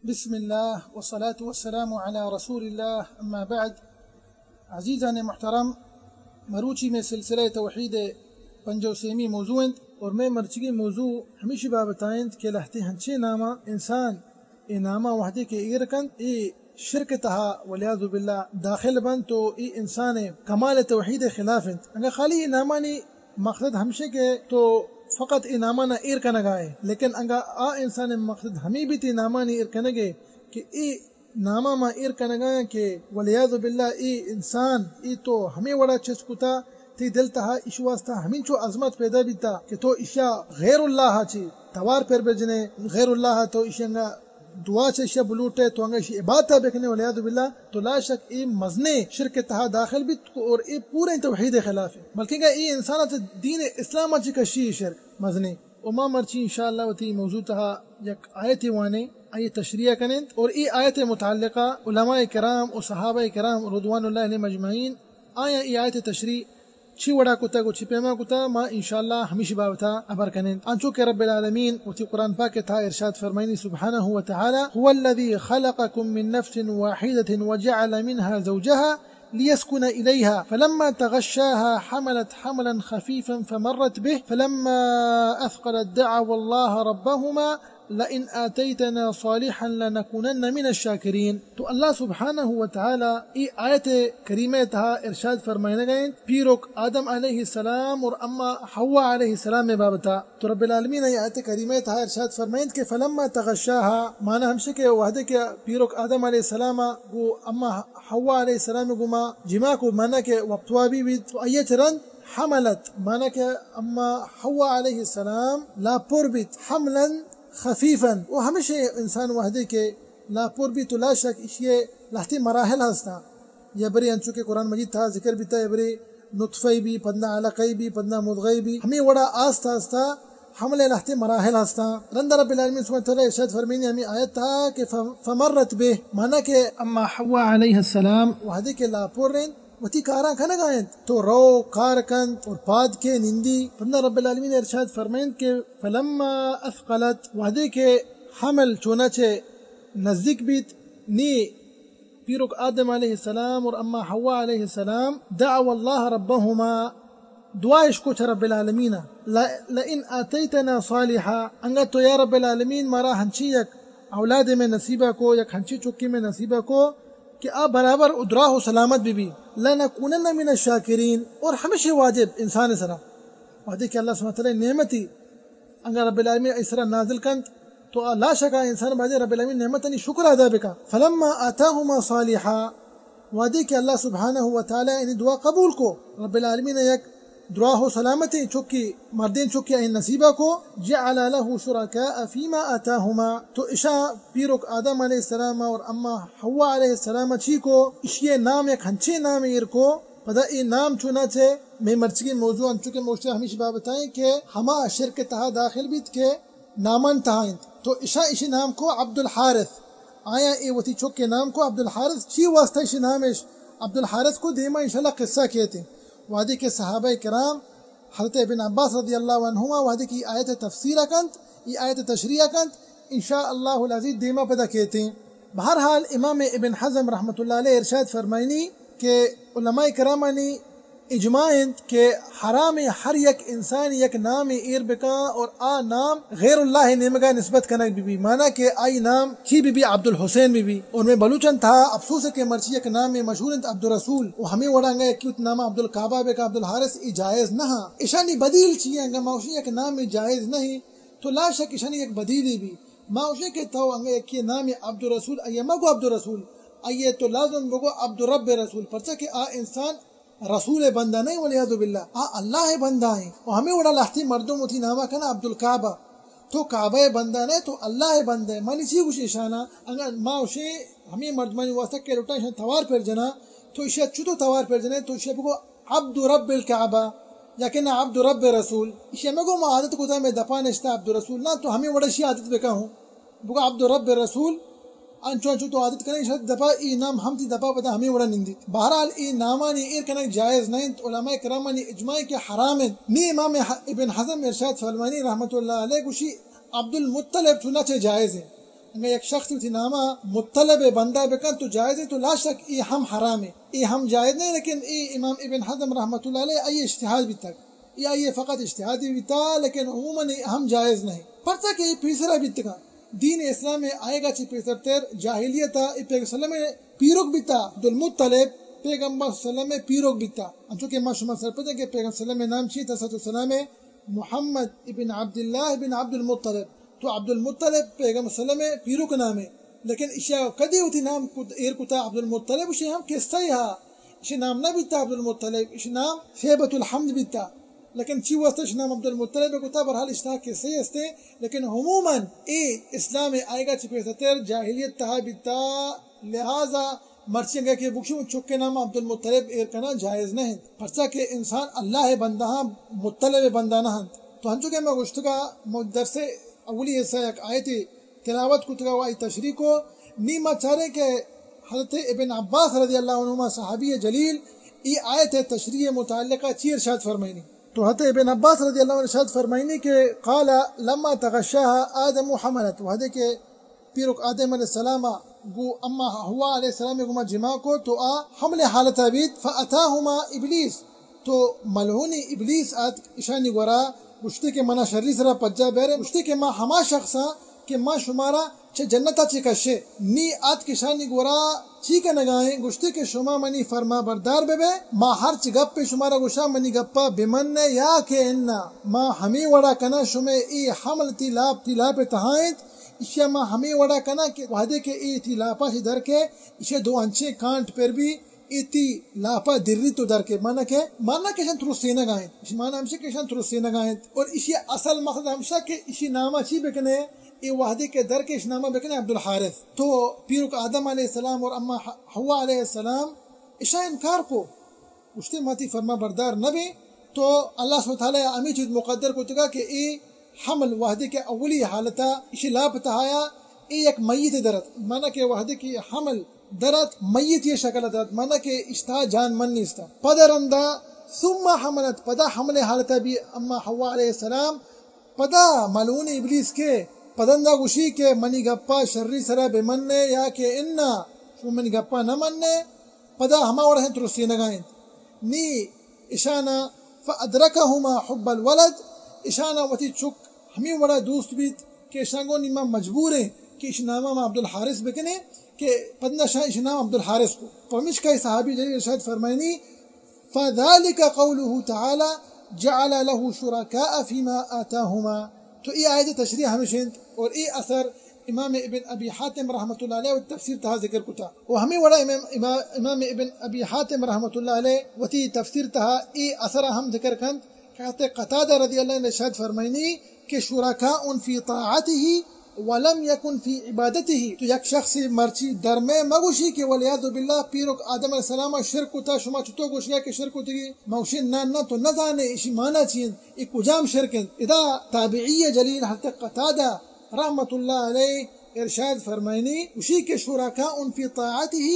بسم اللہ والصلاة والسلام علی رسول اللہ، اما بعد۔ عزیزان محترم، مروچی میں سلسلہ توحید پنجو سیمی موضوع انت اور میں مرچگی موضوع ہمیشی بابت انت کہ لہتے ہنچے ناما انسان اے ناما وہدے کہ ایر کنت، اے شرک تہا والعیاذ باللہ داخل بنت، تو اے انسان کمال توحید خلاف انت۔ اگاں خالی اے نامانی مقصد ہمشے کہ تو فقط اے نامانا ایر کنگا ئے، لیکن اگاں آ انسان مقصد ہمے بیت اے نامانی ایر کنگے کہ اے ناما ما ایر کنگا آں کہ والعیاذ باللہ اے انسان اے تو ہمے وڑا چست کتا، تئی دل تہا ایشی واسطہ ہمینچو عظمت پیدا بیتا کہ تو ایشیا غیر اللہ چی توار پر بجنے، غیر اللہ تو ایشی انگا دعا چہ ایشیا بلوٹے، تو انگا ایشی عبادت بکنے، والعیاذ باللہ تو لا شک اے مزنیں شرک تہا داخل بیت اور اے پوریں توحید خلاف ہے، بلکہ اگاں اے انسان چہ دین اسلام چی کشی اے شرک مزنیں۔ و ما مرچی انشاءاللہ وتی موضوع تہا یک آیتے وانیں، آئی تشریح کنیں اور اے آیت متعلقہ علماء کرام و صحابہ کرام رضوان اللہ علیہم اجمعین آیاں اے آیت تشریح چی وڑا کتگ و چی پیما کتا، ما انشاءاللہ ہمیشی بابتا ہبر کنیں۔ انچو کہ رب العالمین وتی قرآن پاک تہا ارشاد فرمائنی سبحانہ و تعالی، هو الذي خلقكم من نفس واحدة وجعل منها زوجها ليسكن إليها فلما تغشاها حملت حملا خفيفا فمرت به فلما أثقلت دعوا الله ربهما لئن آتيتنا صالحا لنكونن من الشاكرين۔ تو اللہ سبحانہ و تعالی اے آیت کریمہ تہا ارشاد فرمائنگا انت پیرک آدم علیہ السلام اور اما حوا علیہ السلام بابتا۔ تو رب العالمین اے آیت کریمہ تہا ارشاد فرمائنت کہ فلما تغشاها، معنی ہمشہ کہ وہدے کہ پیرک آدم علیہ السلام گو اما حوا علیہ السلام گو ما جماع کو، معنی کہ وپتوا بی بیت، تو آئی چہ رند حملت، معنی کہ اما حوا علیہ السلام لاپور بیت، حملا خفیفا، و ہمشہ انسان وہدے کہ لاپور بیت تو لا شک ایشی لہتے مراحل ہستاں۔ یا برے انچو کہ قرآن مجید تہا ذکر بیتا، یا برے نطفہ بی، پدا علقہ بی، پدا مضغہ بی، ہمے وڑا آستہ آستہ حمل لہتے مراحل ہستاں۔ رند رب العالمین سبحانہ وتعالی ارشاد فرمینی ہمے آیت تہا کہ ف-، فمرت به، معنی کہ اما حوا علیہ السلام وہدے کہ لاپور انت، وتی کاراں کنگا انت، تو رو کار کنت اور پاد کے نندی۔ پدا رب العالمین ارشاد فرمائنت کہ فلما اثقلت، وہدے کہ حمل چوناچہ نزدیک بیت، نی پیرک آدم علیہ السلام اور اما حوا علیہ السلام دعوا اللہ ربہما، دعا اش کو چہ رب العالمین، ل-، لئن آتیتنا صالحا، انگا تو یا رب العالمین مارا ہنچی یک اولاد میں نصیبہ کو، یک ہنچی چکی میں نصیبہ کو کہ آ برابر ادراہ و سلامت بی بی، لنکونن من الشاکرین، اور ہمیشہ واجب انسان سرا وہدے کہ اللہ سبحانہ وتعالی نعمتی انگا رب العالمین ای سرا نازل کنت، تو آ لا شکا انسان باید رب العالمین نعمتانی شکر ادا بکا۔ فلما آتاہما صالحا، وہدے کہ اللہ سبحانہ و تعالی انی دعا قبول کو، رب العالمین یک دراہ و سلامتیں چکی، مردین چکی این نصیبہ کو، جعل له شرکاء فیما آتاہما، تو اشا پیرک آدم علیہ السلام اور اما حوا علیہ السلام چی کو، اشی نام یک ہنچے نام ایر کو، پدا اے نام چوناچہ مئے مرچگیں موضوع انچو کہ موشتے ہمیش بابت ایں کہ ہما شرک تہا داخل بیت کہ نامان تہا انت۔ تو اشاں اشی نام کو عبد الحارث۔ آیاں اے وتی چکے نام کو عبد الحارث۔ چی واسطہ اشی نام اش عبد الحارث کو، دیما انشاءاللہ قصہ کیت۔ وہدے کہ صحابہ کرام حضرت ابن عباس رضی اللہ عنہما وہدے کہ آیت تفسیر کنت، ای آیت تشریح کنت، انشاءاللہ العزیز دیما پدا کیت۔ بہرحال امام ابن حزم رحمۃ اللہ علیہ ارشاد فرمائنی کہ علماء کرامانی اجماع انت کہ حرام ہر یک انسان یک نام ایر بکاں اور آ نام غیر اللہ نیمگا نسبت کنگ بی بی، مانا کہ آئی نام چی بی بی؟ عبد الحسین بی بی۔ اور میں بلوچن تھا افسوس ہے کہ مرچی یک نام مشہور انت عبد الرسول، و ہمیں وڑا انگا یکی وت نام عبد الکعبہ بکاں، عبد الحارث، ای جائز نہ ہاں۔ اشانی بدیل چی ہے؟ انگا ما اشی یک نام جائز نہیں، تو لا شک اشانی یک بدیلی بی۔ ما اشی کہ تو انگا یکی نام عبد الرسول، ایہ مگو عبد الرسول، ایہ تو لازم بگو عبد رب رسول، پرچہ کہ آ انسان رسول بندہ نہیں، والعیاذ باللہ، آ اللہ بندہ ہیں۔ و ہمیں وڑا لہتی مردم وتی ناما کنا عبد الکعبہ، تو کعبہ بندہ نہیں، تو اللہ بندہ ہے۔ منی چی گوشی اشانا؟ انگا ما اشی ہمیں مردمانی واسطہ کہ لوٹا اشان توار پر جنا، تو اشی چو تو توار پر جنے؟ تو اشی بگو عبد رب الکعبہ، یا کہ نہ عبد رب رسول۔ اشی مگو ما عادت کو تا میں دپا نشتا عبد الرسول، نہ تو ہمیں وڑا اشی عادت بکا ہوں۔ بگو عبد رب رسول، انچو انچو تو عادت کنے، شاید دپا ای نام ہم تی دپا پدا ہمیں وڑا نندیت۔ بہرحال ای نامانی ایر کنگ جائز نہ انت، علماء کرامانی اجماع کہ حرام انت۔ نی امام ح-، ابن حزم ارشاد فرمانی رحمۃ اللہ علیہ گوشی عبد المطلب چوناچہ جائز انت، اگاں یک شخص وتی ناما مطلب بندہ بکن تو جائز ہے، تو لا شک اے ہم حرام ہے، اے ہم جائز نہیں، لیکن اے امام ابن حزم رحمۃ اللہ علیہ آئی اجتہاد بیتگ، اے آئی فقط اجتہاد بیتا، لیکن عموماً اے ہم جائز نہیں۔ پرچا کہ اے پیسرا بیتگاں۔ دین اسلام آئیگا چی پیسرتر جاہلیت ء اے پیغمبر صلی اللہ علیہ وسلم پیرک بیتا عبدالمطلب، پیغمبر صلی اللہ علیہ وسلم پیرک بیتا۔ انچو کہ ما شما سرپدیں کہ پیغمبر صلی اللہ علیہ وسلم نام چی؟ علیہ الصلوۃ والسلام محمد ابن عبداللہ ابن عبدالمطلب۔ تو عبدالمطلب پیغمبر صلی اللہ علیہ وسلم پیرک نامے، لیکن اشیا کدی وتی نام کت، ایر کتا عبدالمطلب؟ اشی ہم قصہ ہا۔ اشی نام نہ بیتا عبدالمطلب، اشی نام شیبۃ الحمد بیتا۔ لیکن چی واسطہ اشی نام عبدالمطلب کتا؟ بہرحال اشتا قصہ ہستے، لیکن عموماً اے اسلام آئیگا چی پیسرتر جاہلیت تہا بیتا، لہذا مرچی اگہ کہ بگشی من چکے نام عبدالمطلب ایر کناں جائز نہ انت، پرچا کہ انسان اللہ بندہ ہاں، مطلب بندہ نہ انت۔ تو ہنچو کہ ما گوشتگا، ما درس اولی حصہ یک آیتے تلاوت کتگا و آئی تشریح کو، نی ما چاریں کہ حضرت ابن عباس رضی اللہ عنہما صحابی جلیل ای آیت تشریح متعلقہ چی ارشاد فرمائنی۔ تو حضرت ابن عباس رضی اللہ عنہ ارشاد فرمائنی کہ قال لما تغشاها آدم حملت، وہدے کہ پیرک آدم علیہ السلام ء گوں اما حوا علیہ السلام ء گوما جماع کو تو آ حمل حالت ء بیت، فاتاہما ابلیس، تو ملعونی ابلیس آت اشانی گورا، گوشتے کہ منا شری سرا پجا بیارے، گوشتے کہ ما ہما شخص آں کہ ما شمارا چہ جنت ء چہ کشے۔ نی آت کہ اشانی گورا چی کنگائیں؟ گوشتے کہ شما منی فرما بردار بہ بے، ما ہرچ گپے شمارا گوشاں منی گپا بمنے یا کہ انا، ما ہمے وڑا کناں۔ شمے اے حمل تی لاپ، تی لاپ تہا انت، اشیا ما ہمے وڑا کناں کہ وہدے کہ اے تی لاپا چہ در کے، اشے دو انچیں کانٹ پر بی، اے تی لاپا دری تو در کے، مانا کہ، مانا کہ اشان ترسینگا انت، اش مانا ہمشہ کہ اشان ترسینگا انت۔ اور اشی اصل مقصد ہمشہ کہ اشی ناما چی بکنے؟ اے وہدے کہ در کے اشی ناما بکنے عبدالحارث۔ تو پیرک آدم علیہ السلام اور اما ح-، حوا علیہ السلام اشا انکار کو، گوشتے ما تی فرما بردار نہ بیں۔ تو اللہ سبحانہ وتعالی ہمے چیز مقدر کتگا کہ اے حمل وہدے کہ اولی حالتا اشی لاپ تہایا، اے یک میت درت، مانا کہ وہدے کہ حمل درت، میت یہ شکل درت، مانا کہ اشتا جان من نیستا۔ پدا رندا ثم حملت، پدا حمل حالتا بی اما حوا علیہ السلام، پدا ملعون ابلیس کہ پدندا گوشی کہ منی گپا شری سرا بمنے یا کہ انا، شما منی گپا نہ منے، پدا ہما وڑا ہیں ترسینگا انت۔ نی اشانا فادرکہما حب الولد، اشانا وتی چک ہمے وڑا دوست بیت کہ اشاں گوں نی ما مجبور ایں کہ اش ناما ما عبدالحارث بکنیں، کہ پدا اشاں اش نام عبدالحارث کو۔ پمشکا اے صحابی جلیل ارشاد فرمائنی، فذلك قوله تعالى جعل له شركاء فيما آتاهما۔ تو اے آیت تشریح ہمش انت اور اے اثر امام ابن ابی حاتم رحمۃ اللہ علیہ وتی تفسیر تہا ذکر کتا۔ و ہمے وڑا امام، امام، امام ابن ابی حاتم رحمۃ اللہ علیہ وتی تفسیر تہا اے اثر ہم ذکر کنت کہ حضرت قتادہ رضی اللہ عنہ ارشاد فرمائنی کہ شركاء في طاعته ولم يكن في عبادته۔ تو یک شخص مرچی در میں مگوشی کہ والعیاذ باللہ پیرک آدم علیہ السلام شرک کتا، شما چطور گوشگا کہ شرک کتگی؟ ما گوشیں نہ، نہ، تو نہ زانے اشی معنی چی انت، اے کجام شرک انت؟ ادا تابعی جلیل حضرت قتادہ رحمۃ اللہ علیہ ارشاد فرمائنی، گوشی کہ شركاء في طاعته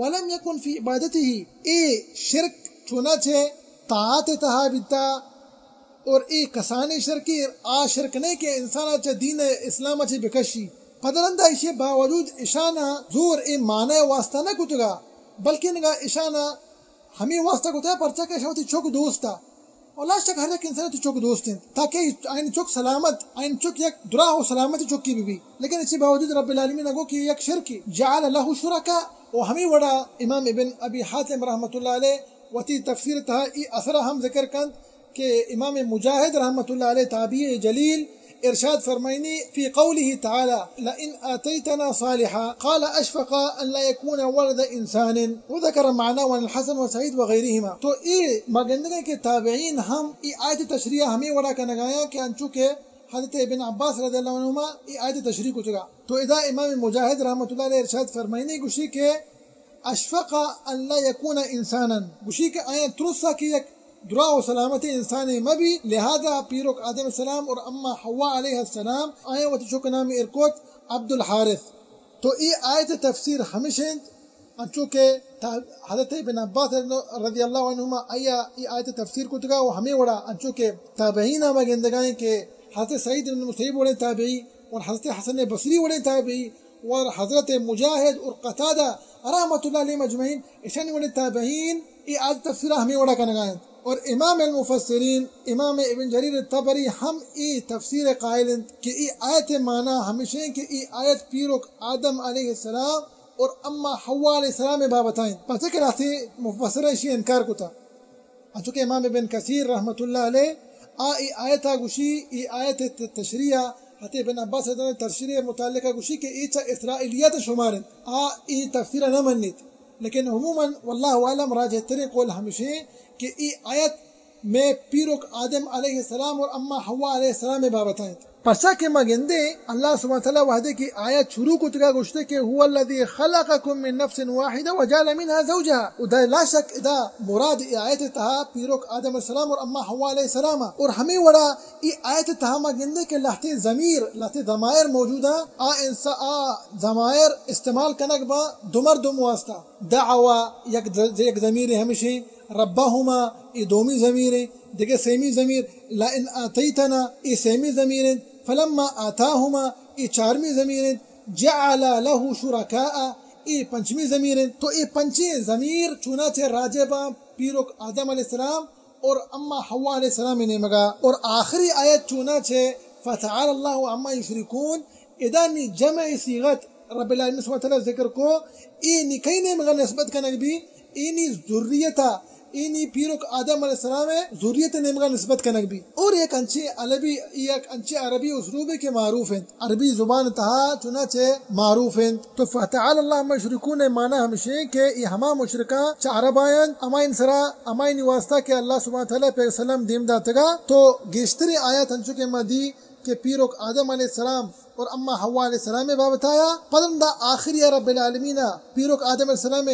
ولم يكن في عبادته۔ اے شرک چوناچہ طاعت تہا بیتا اور اے کسانیں شرکے، آ شرک نہ کہ انسانا چہ دین اسلام چہ بکشی۔ پدرندا ایشی باوجود اشانا زور اے معنی واسطہ نہ کتگا، بلکن اگا اشانا ہمے واسطہ کتگا پرچا کہ اشاں وتی چک دوستا۔ و لا شک ہر یک انسان وتی چک دوست انت، تاکہ آئین چک سلامت، آئین چک یک دراہ و سلامت چکی بہ بی۔ لیکن اسی باوجود رب العالمین گو کہ یک شرکی، جعل له شركاء۔ و ہمے وڑا امام ابن ابی حاتم رحمۃ اللہ علیہ وتی تفسیر تہا ای اثر ہم ذکر کنت کہ امام مجاہد رحمۃ اللہ علیہ تابعی جلیل ارشاد فرمائنی في قوله تعالى لئن آتيتنا صالحا قال أشفق أن لا يكون ولد إنسان وذكر معناه عن الحسن وسعيد وغيرهما۔ تو اے ما گندگیں کہ تابعین ہم ای آیت تشریح ہمیں وڑا کنگایاں کہ انچو کہ حضرت ابن عباس رضی اللہ عنہما ای آیت تشریح کتگا۔ تو ادا امام مجاہد رحمۃ اللہ علیہ ارشاد فرمائنی گوشی کہ أشفق أن لا يكون إنسانا، گوشی کہ آیاں ترسا کہ یک دراہ و سلامتیں انسانے مہ بی، لہذا پیرک آدم السلام اور اما حوا علیہ السلام آیاں وتی چک نام ایر کت عبدالحارث۔ تو ای آیت تفسیر ہمش انت، انچو کہ تا-، حضرت ابن عباس رضی اللہ عنہما آیا ای آیت تفسیر کتگا و ہمیں وڑا انچو کہ تابعین ہما گندگائیں کہ حضرت سعید بن مسیب وڑیں تابعی، اور حضرت حسن بصری وڑیں تابعی اور حضرت مجاہد اور قتادہ رحمت اللہ علیہم اجمعین، اشانی وڑیں تابعین اے آیت تفسیر ہمیں وڑا کنگا انت۔ اور امام المفسرین، امام ابن جریر طبری ہم اے تفسیر قائل انت کہ اے آیت معنی ہمیشیں کہ اے آیت پیرک آدم علیہ السلام اور اما حوا علیہ السلام بابت انت، پرچہ کہ لہتے مفسر اشی انکار کتا۔ انچو کہ امام ابن کثیر رحمت اللہ علیہ آ اے آیتا گوشی، اے آیت ت-، تشریح حضرت ابن عباس رضی اللہ عنہ تشریح متعلقہ گوشی کہ اے چا اسرائیلیات شمار انت، آ اے تفسیر نہ منیت۔ لیکن عموماً واللہ اعلم راجح ترین قول ہمیشیں کہ اے آیت میں پیرک آدم علیہ السلام اور اما حوا علیہ السلام بابت انت۔ پرچا کہ ما گندیں اللہ سبحانہ وتعالی وہدے کہ آیت شروع کتگا گوشتے کہ هو الذی خلقکم من نفس واحدہ وجعل منها زوجها۔ و دا لا شک ادا مراد ای آیت تہا پیرک آدم علیہ السلام اور اما حوا علیہ السلام۔ اور ہمیں وڑا ای آیت تہا ما گندیں کہ لہتے ضمیر، لہتے ضمائر موجود ہیں، آ انسا-، آ ضمائر استعمال کنگ با دو مردم واسطہ۔ دعوا یک ز-، یک ضمیر ہمیشیں، ربہما، ای دومی ضمیر انت، دگہ سیمی ضمیر، لئن آتیتنا، ای سیمی ضمیر انت، فلما آتاہما، ای چارمی ضمیر انت، جعل لہ شرکاء، ای پنچمی ضمیر انت۔ تو ای پنچیں ضمیر چوناچہ راجع باں پیرک آدم علیہ السلام اور اما حوا علیہ السلام نیمگا۔ اور آخری آیت چوناچہ فتعالی اللہ عما یشرکون، ادا نی جمع صیغت رب العالمین سبحانہ وتعالی ذکر کو، ای نی کئی نیمگا نسبت کنگ بی، ای نی ذریتا، ای نی پیرک آدم علیہ السلام ذریت نیمگا نسبت کنگ بی۔ اور یک انچیں عربی، یک انچیں عربی اسلوبے کہ معروف انت، عربی زبان تہا چنانچہ معروف انت۔ تو فتعالی اللہ عما یشرکون معنی ہمشیں کہ ای ہما مشرکاں چہ عرباں انت، ہمائن سرا، ہمائنی واسطہ کہ اللہ سبحانہ وتعالی پیغمبر صلی اللہ علیہ وسلم دیم داتگا۔ تو گیشتریں آیات انچو کہ ما دی کہ پیرک آدم علیہ السلام اور اما حوا علیہ السلام بابت آیا۔ پدندا آخری رب العالمین پیرک آدم علیہ السلام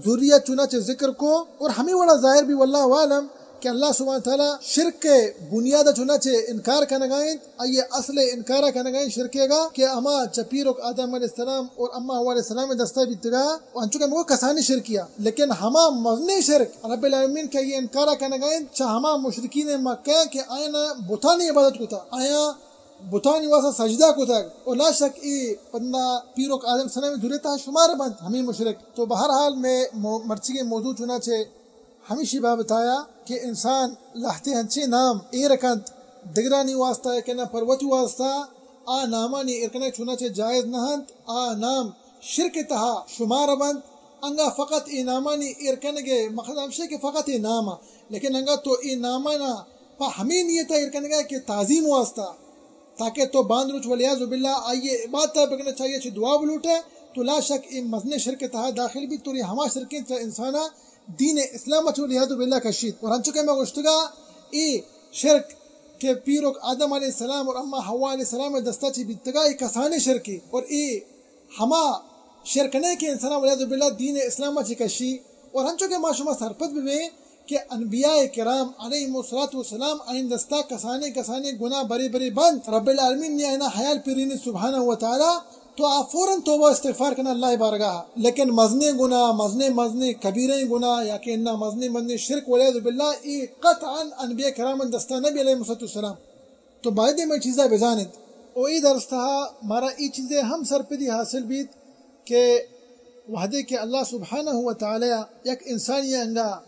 ذریت چنانچہ ذکر کو۔ اور ہمیں وڑا ظاہر بی واللہ عالم کہ اللہ سبحانہ وتعالی شرک بنیاد چنانچہ انکار کنگا انت، آئی اصل انکار کنگا انت شرکے گا کہ اما چہ پیرک آدم علیہ السلام اور اما حوا علیہ السلام دستا بیتگا۔ و انچو کہ مگو کسانی شرکیا، لیکن ہما مزنیں شرک رب العالمین کہ یہ انکار کنگا انت چہ ہما مشرکین مکہ کہ آیاں بتانی عبادت کتا، آیاں بتانی واسطہ سجدہ کتگ۔ و لا شک ای پدا پیرک آدم سلام ذریتا شمار بنت ہمیں مشرک۔ تو بہرحال میں مو-، مرچیگیں موضوع چنانچہ ہمیشی بابت آیا کہ انسان لہتے ہنچیں نام ایر کنت دگرانی واسطہ کہ نہ پر وتی واسطہ، آ نامانی ایر کنگ چنانچہ جائز نہ انت۔ آ نام شرک تہا شمار بنت۔ انگا فقط اے نامانی ایر کنگے مقصد ہمشے کہ فقط اے نام، لیکن انگا تو اے نامانا پہ ہمیں نیتا ایر کنگا کہ تعظیم واسطہ، تاکہ تو باند روچ والعیاذ باللہ آئیے عبادت بکنے، چاہیے چھ دعا بلوٹے، تو لا شک اے مزن شرک تہا داخل بیت، تو یہ ہما شرکیں چہ انسانا دین اسلام چہ والعیاذ باللہ کشیت۔ اور ہنچو کہ میں گوشتگا، اے شرک کہ پیرک آدم علیہ السلام اور اما حوا علیہ السلام دستا چی بیتگا، اے کسانے شرکی اور اے ہما شرک نہ کہ انسانا والعیاذ باللہ دین اسلام چی کشی۔ اور ہنچو کہ ما شما سرپد ببیں کہ انبیاء کرام علیہم الصلوۃ والسلام آئین دستا کسانے کسانے گناہ برے برے بنت، رب العالمین نے آئینا حیال پرینی سبحانہ و تعالی، تو آ فوراً توبہ استغفار کنا اللہ بارگاہ۔ لیکن مزنیں گناہ، مزنیں مزنیں کبیریں گناہ یا کہ انا مزنیں مزنیں شرک والعیاذ باللہ، اے قطعاً انبیاء کرام دستا نبی علیہم الصلوۃ والسلام۔ تو باید ایں ما چیزا بزانت۔ او اے درس تہا مارا اے چیزے ہم سرپدی حاصل بیت کہ وہدے کہ اللہ سبحانہ و تعالی یک انسانی انگا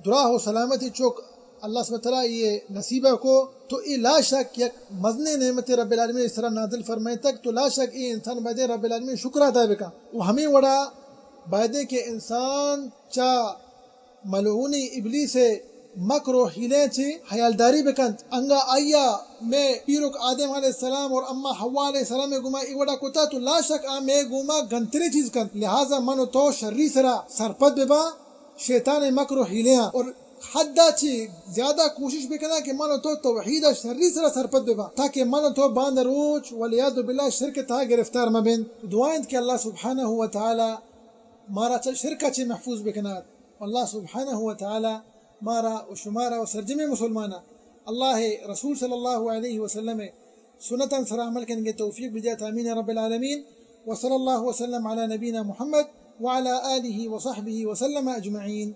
دراہ و سلامتی چوک اللہ سبحانہ و تعالی یہ نصیبہ کو، تو اے لا شک یک مزنیں نعمت رب العالمین اس طرح نازل فرمائے تک، تو لا شک اے انسان باید ایں رب العالمین شکر ادا بکا۔ و ہمیں وڑا باید ایں کہ انسان چا ملعونیں ابلیس ءِ مکر و حیلہ ءَ چہ حیالداری بکنت۔ انگا آئی ءَ مئے پیرک آدم علیہ السلام اور اما حوا علیہ السلام ءِ گوما اے وڑا کتا تو لا شک آ مئے گوما گنتریں چیز کنت۔ لہذا من و تو شری سرا سرپد بباں شیطان ءِ مکر و حیلہ آں اور حد ءَ چہ زیادہ کوشش بکناں کہ من و تو توحید ءَ شری سرا سرپد بباں تاکہ من و تو باندا روچ والعیاذ باللہ شرک ءِ تہا گرفتار مہ بنت۔ دعا انت کہ اللہ سبحانہ و تعالی مارا چہ شرک ءَ چہ محفوظ بکنات۔ اللہ سبحانہ و تعالی مارا و شمارا و سرجمیں مسلمانا اللہ ءِ رسول صلی اللہ علیہ وسلم ءِ سنتاں سرا عمل کنگ ءِ توفیق بدیات۔ آمین یا رب العالمین۔ وصلی اللہ وسلم علی نبینا محمد وعلی آلہ وصحبہ وسلم اجمعین۔